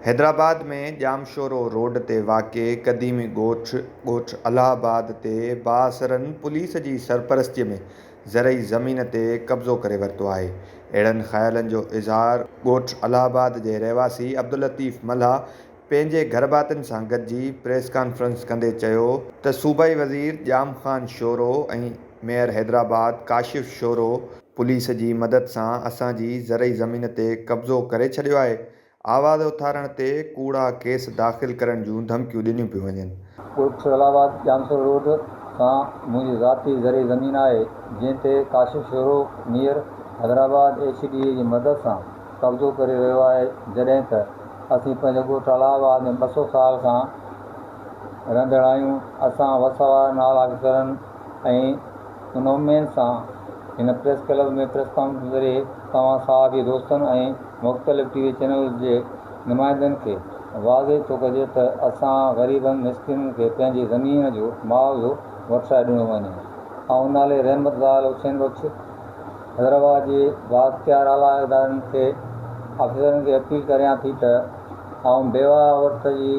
Hyderabad ۾ Jamshoro road تي واقع قديمي ڳوٺ ڳوٺ الهه آباد تي بااثرن پوليس جي سرپرستي ۾ زرعي زمين تي قبضو ڪري ورتو آهي. اهڙن خيالن جو اظهار ڳوٺ الهه آباد جي رهواسي عبداللطيف ملاح پنهنجي گهرڀاتين سان گڏجي پريس ڪانفرنس ڪندي چيو ته صوبائي وزير ڄام خان شورو ۽ ميئر حيدرآباد ڪاشف شورو پوليس جي مدد سان اسان جي زرعي زمين تي قبضو ڪري ڇڏيو آهي آواز اٿارڻ تي ڪوڙا ڪيس داخل ڪرڻ جون ڌمڪيون ڏنيون پيون وڃن. ڳوٺ الهه آباد ڄامشورو روڊ سان منهنجي ذاتي زرعي زمين آهي جنهن تي Kashif Shoro mayor Hyderabad H D A جي مدد سان قبضو ڪري رهيو آهي جڏهن ته اسين پنهنجي ڳوٺ الهه آباد ۾ 200 سال کان رهندڙ آهيون اسان وس وارن اعليٰ آفيسرن ۽ ان اميد سان هن پريس ڪلب ۾ پريس ڪانفرنس ذريعي توهان صحافي دوستن ۽ مختلف ٽي وي چينلز جي نمائندن کي واضح ٿو ڪجي ته اسان غريبن مسڪينن کي پنهنجي زمين جو معاوضو وٺرائي ڏنو وڃي. آئون نالي رحمت زال حسين بخش حيدرآباد جي بااختيار اعليٰ ادارن کي آفيسرن کي اپيل ڪريان ٿي ته آئون بيواهه عورت جي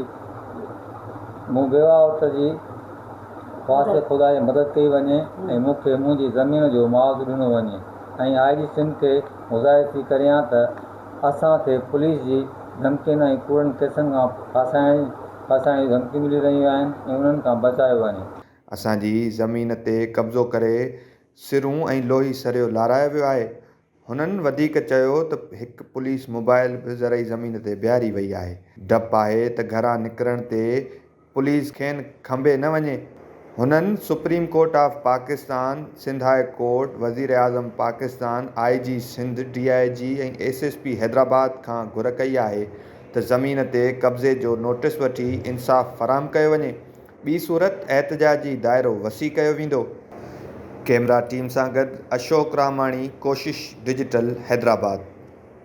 مون بيواهه عورت جي واسطي خدا جي مدد ڪئي وڃي ۽ مون کي منهنجي زمين جو معاوضو ڏنو وڃي ۽ آء جي سنڌ کي گذارش ٿي ڪريان ته اسان کي پوليس جي ڌمڪين ۽ ڪوڙن ڪيسن کان ڦاسائڻ ڦاسائڻ جون ڌمڪيون ملي رهيون آهن ۽ انهن کان بچايو وڃي. اسان جي زمين تي قبضو ڪري سرون ۽ لوهي سريو لارايو ويو آهي. هنن وڌيڪ چيو ته هڪ پوليس موبائل به زرعي زمين تي بيهاري وئي آهي، ڊپ آهي ته گهران نڪرڻ تي پوليس کين کنڀي نه وڃي. هنن supreme court of Pakistan, Sindh high court, وزيراعظم Pakistan, I G Sindh, D I G ۽ S S P Hyderabad کان گهر ڪئي آهي ته زمين تي قبضي جو نوٽيس وٺي انصاف فراهم ڪيو وڃي. ٻي صورت احتجاجي دائرو وسيع ڪيو ويندو. ڪئميرا ٽيم سان گڏ اشوڪ راماڻي، ڪوشش ڊجيٽل، حيدرآباد.